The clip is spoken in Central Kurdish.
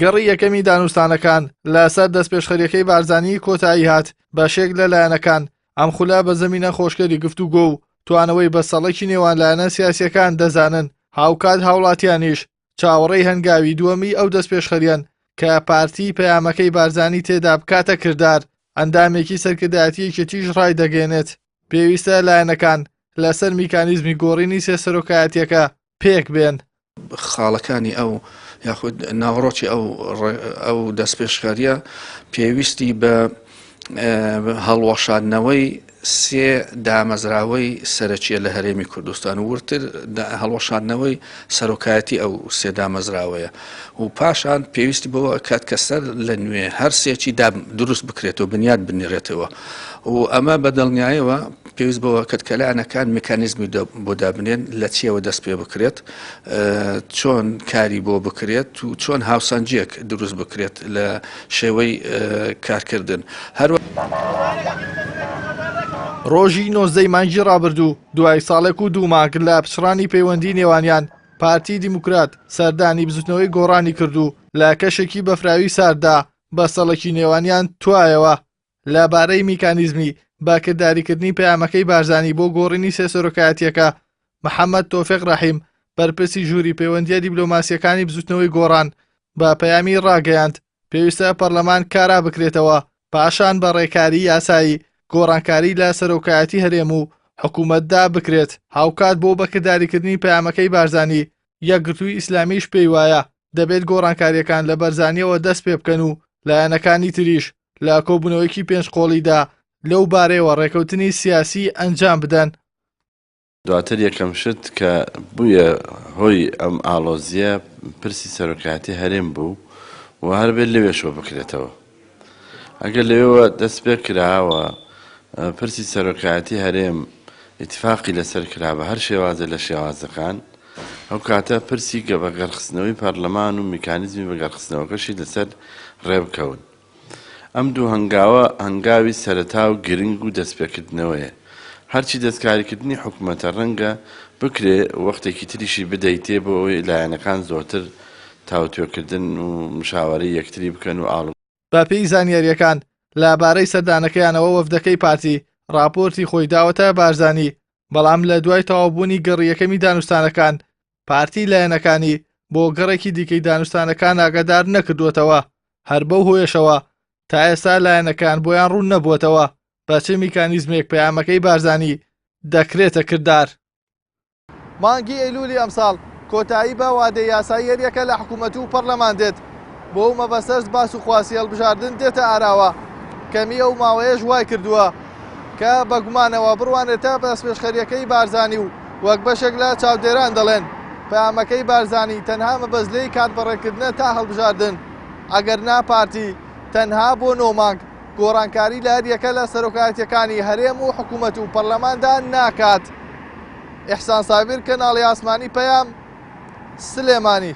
گەڕی یەکەمی دانوستانەکان لەسەر دەستپێشخەرییەکەی بارزانی کۆتایی هات، بەشێک لە لایەنەکان ئەم خولە بە زەمینە خۆشکەری گفتوگۆ و توانەوەی بەستەڵەکی نێوان لایەنە سیاسییەکان دەزانن، هاوکات هاوڵاتیانیش چاوەڕێی هەنگاوی دووەمی ئەو دەستپێشخەرییەن کە پارتی پەیامەکەی بارزانی تێدا بکاتە کردار، ئەندامێکی سەرکردایەتی یەکێتیش ڕایدەگەیەنێت، پێویستە لایەنەکان لەسەر میکانیزمی گۆڕینی سێ سەرۆکایەتییەکە پێکبێن. خاڵەکانی ئەو یاخود ناوەڕۆکی ئەو ئەو دەستپێشخەریە پێویستی بە هەڵوەشاندنەوەی سێ دامەزراوەی سەرەکیە لە هەرێمی کوردستان و وردتر هەڵوەشاندنەوەی سەرۆکایەتی ئەو سێ دامەزراوەیە و پاشان پێویستی بەوە کات کە سەر لە نوێ هەر سێکی دروست بکرێتەوە بنیات بنرێتەوە و ئەمە بە دڵنیایەوە پێویست بەوە کرد کە لایەنەکان میکانیزمی بۆ دابنێن لە چیەوە دەست پێ بکرێت چۆن کاری بۆ بکرێت و چۆن هاوسەنگیەک دروست بکرێت لە شێوەی کارکردن هەروە. ڕۆژی نۆزدەی مانگی ڕابردوو دوای ساڵێک و دوو مانگ لە پچڕانی پەیوەندی نێوانیان پارتی دیموکرات سەردانی بزوتنەوەی گۆڕانی کرد و لە کەشێکی بەفراوی سارددا بەستەڵەکی نێوانیان توایەوە. لە بارەی میکانیزمی بە کرداریکردنی پەیامەکەی بارزانی بۆ گۆڕینی سێ سەرۆکایەتییەکە، محەمەد تۆفیق ڕەحیم، بەرپرسی ژووری پەیوەندییە دیبلۆماسییەکانی بزوتنەوەی گۆڕان بە پەیامی ڕاگەیاند، پێویستە پەرلەمان کارا بکرێتەوە، پاشان بە ڕێکاری یاسایی گۆڕانکاری لە سەرۆکایەتی هەرێم و حکومەتدا بکرێت. هاوکات بۆ بەکرداریکردنی پەیامەکەی بارزانی، یەکگرتووی ئیسلامیش پێیوایە دەبێت گۆڕانکارییەکان لە بەرزانییەوە دەست پێبکەن و لایەنەکانی تریش لە کۆبوونەوەیەکی پێنج قۆڵیدا لەو بارەیەوە ڕێکەوتنی سیاسی ئەنجام بدەن. دواتر یەکەم شت کە بوویە هۆی ئەم ئاڵۆزییە پرسی سەرۆکایەتی هەرێم بوو و هەر بێت لەوێشەوە بکرێتەوە. ئەگەر لەوێوە دەست پێ کرا و پرسی سەرۆکایەتی هەرێم ئیتفاقی لەسەر کرا بە هەر شێوازێ لە شێوازەکان، ئەو کاتە پرسی بەگەڕخستنەوەی پەرلەمان و میکانیزمی بەگەڕخستنەوەکەشی لەسەر ڕێبکەون. ئەم دوو هەنگاوە هەنگاوی سەرەتا و گرنگ و دەستپێکردنەوەیە. هەرچی دەستکاریکردنی حکومەتە ڕەنگە بکرێ وەختێکی تریشی بدەیتێ بۆ ئەوەی لایەنەکان زۆرتر تاوتوێکردن و مشاوەرەی یەکتری بکەن و ئاڵ. بە پێی زانیارییەکان، لە بارەی سەردانەکەیانەوە وەفدەکەی پارتی ڕاپۆرتی خۆی داوەتە بارزانی، بەڵام لە دوای تەواوبوونی گەڕی یەکەمی دانوستانەکان، پارتی لایەنەکانی بۆ گەڕێکی دیکەی دانوستانەکان ئاگادار نەکردووەتەوە، هەر بەو هۆیەشەوە تا ئێستا لایەنەکان بۆیان ڕوون نەبووەتەوە بە چ میکانیزمێک پەیامەکەی بارزانی دەکرێتە کردار. مانگی ئەیلولی ئەمساڵ کۆتایی بە وادەی یاسایی هەریەکە لە حکوومەت و پەرلەمان دێت، بۆ ئەو مەبەستەش باس و خواسی هەڵبژاردن دێتە ئاراوە، کەمی ئەو ماوەیەش وایکردووە کە بە گومانەوە بڕوانرێتە دەستپێشخەرییەکەی بارزانی و وەک بەشێک لە چاودێران دەڵێن پەیامەکەی بارزانی تەنها مەبەست لێی کات بەڕێکردنە تا هەڵبژاردن، ئەگەرنا پارتی تەنها بۆ نۆ مانگ گۆڕانکاری لە هەریەکە لە سەرۆکایەتییەکانی هەرێم و حکوومەت و پەرلەماندا ناکات. ئیحسان سابیر، کەناڵی ئاسمانی پەیام، سلێمانی.